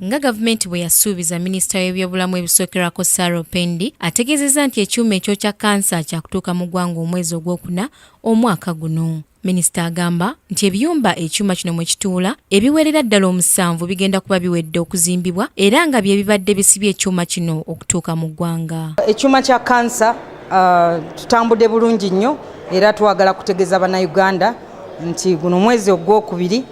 Nga gavumenti bwe yasuubiza, minisita w'ebyobulamu ebisookerwako Sarah Opendi ategeezezza nti ekyuma ekyokya kansa kyakutuuka mu ggwanga omwezi ogwokuna omwaka guno. Minisita agamba nti ebiyumba ekyuma kino mwe kituula ebiwerera ddala omusanvu bigenda kuba biwedde okuzimbibwa era nga bye bibadde bisibye ekyuma kino okutuuka mu ggwanga. Ekyuma kya kansa tutambudde bulungi nnyo era twagala kutegeeza Bannayuganda nti guno omwezi ogwokubiri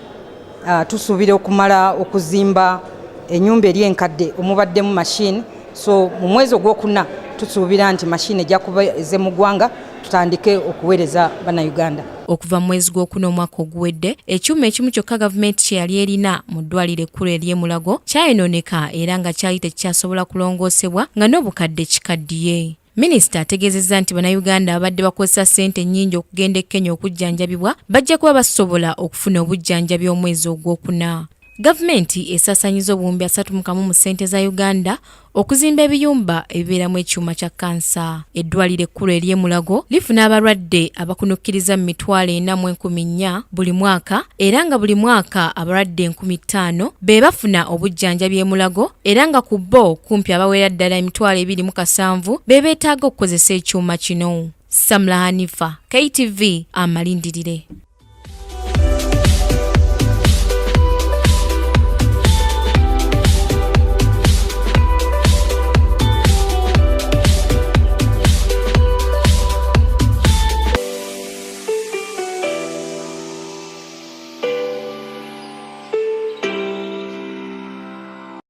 tusuubira okumala okuzimba ennyumba eri enkadde omubaddemu mashini. So mu mwezi ogwokuna tusuubira nti mashini ejja kuba eze mu ggwanga, tutandike okuweereza Bannayuganda. Okuva mu mwezi gwokuna omwaka oguwedde, ekyuma ekimu kyokka gavumenti kye yali erina mu ddwaliro ekkulu ery'e Mulago kyayonooneka era nga kyali tekikyasobola kulongoosebwa nga n'obukadde kikaddiye. Minisita ategeezezza nti Bannayuganda ababadde bakozesa ssente nnyingi okugenda e Kenya okujjanjabibwa bajja kuba basobola okufuna obujjanjabi omwezi ogwokuna. Gavumenti esaasaanyiza obuwumbi 31 mu ssente za Uganda okuzimba ebiyumba ebibeeramu ekyuma kya kansa. Eddwaliro ekkulu ery'e Mulago lifuna abalwadde abakunukkiriza mu 4,400 buli mwaka era nga buli mwaka abalwadde 5,000 be bafuna obujjanjabi e Mulago era nga ku bo kumpi abawera ddala 27,000 be beetaaga okukozesa ekyuma kino. Samla Hanifa, KTV, amalindirire.